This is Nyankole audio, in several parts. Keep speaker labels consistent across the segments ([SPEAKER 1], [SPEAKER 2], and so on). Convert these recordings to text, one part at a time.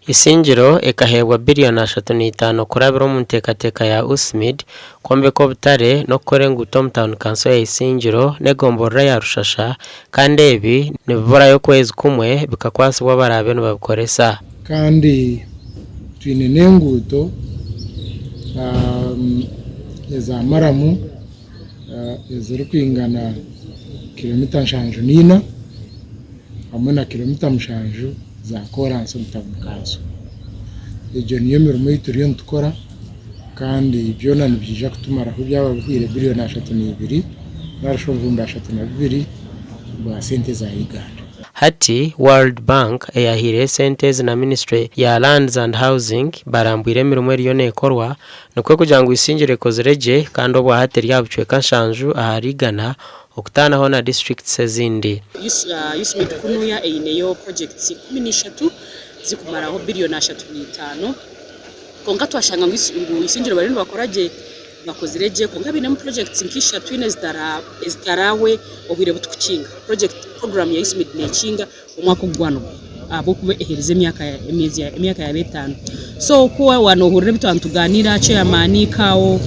[SPEAKER 1] Isingiro ekaheebwa biriyoni 35 kurabira omu nteekateeka ya USMID kwombeka obutare n'okukora enguuto omu tauni kanso ya Isingiro n'egomborora ya Rushasha kandi ebi nibiburayo okwezi kumwe bikakwatsibwa abaraabe nibabikoresa.
[SPEAKER 2] Kandi twine n'enguuto eza maramu ezirikwingana kilomita 74 hamwe na kilomita 7 za kooransi omu tauni kanso. Egyo niyo mirimo ei turiyo nitukora kandi byona nibiija kutumaraho byaba bihweire biriyoni 32 narishi 32,000 bwa sente za Uganda.
[SPEAKER 1] Hati World Bank eyahaireyo esente ezi na minisiture ya Lands and Housing barambwire emirimo eriyo nekorwa nikwo kugira ngu Isingiro ekozire gye kandi obwahati eri aha bucweka 70 ahari igana okutaanaho na disiturikiti ezindi.
[SPEAKER 3] USMID kunuya eineyo projects 13 zikumaraho biriyoni 35, kwonka twashanga ngu Isingiro bariyo nibakora gye, bakozire gye, kwonka bainemu projects nk'ishatu ina ezitarahwe obwire butukukinga. Project program ya USMID nekinga omwaka ogu gwanugwa ahabw'okuba eherize emyaka emyezi emyaka yaaba etaano. So ku waaba noohurira ebi twaba nitugaaniira, chairman, CAO,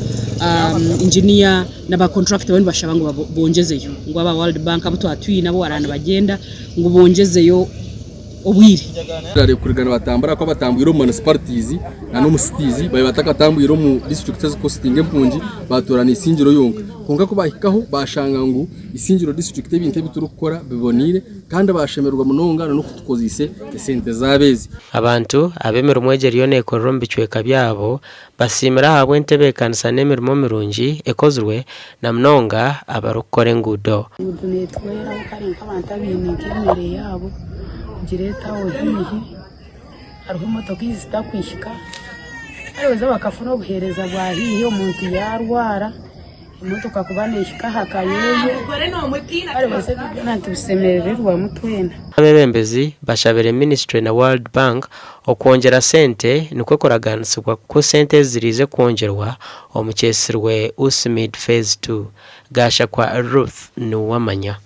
[SPEAKER 3] engineer na ba contractor bariyo nibashaba ngu bongyezeyo, ngu aba World Bank abu twaba twine abu baraaba nibagyenda ngu bongyezeyo obwire.
[SPEAKER 4] Kuruga nibatambura ku abatambwire omu municipalities na n'omu cities babaire batakatambwire omu districts ezikuhositinga empungi batoorana Isingiro yonka. Kwonka ku bahikaho bashanga ngu Isingiro district ebintu ebi turikukora biboneire kandi bashemererwa munonga na n'oku tukozeise esente zaabo ezi.
[SPEAKER 1] Abantu abu emirimo egi eriyo neekorerwa omu bicweka byabo basiimire ahabw'entebeekanisa n'emirimo mirungi ekozirwe na munonga abarikukora enguudo.
[SPEAKER 5] Enguudo neetuhweraho kare nk'abantu abaine nk'emere yaabo kugireeta aho haihi, hariho emotoka ei zitakuhika, kare baza bakafuna obuheereza bwa haihi omuntu yaarwara. Emotoka kuba neehika aha ka yeeye, kare beitu ebyo byona nitubishemerererwamu twena.
[SPEAKER 1] Abeebembezi bashabire minisiture na World Bank okwongyera sente nikwo kuragaanisibwa ku sente ezi ziriize kwongyerwa omu kyetsirwe USMID Phase Ii. Gashakwa Ruth Nuwamanya.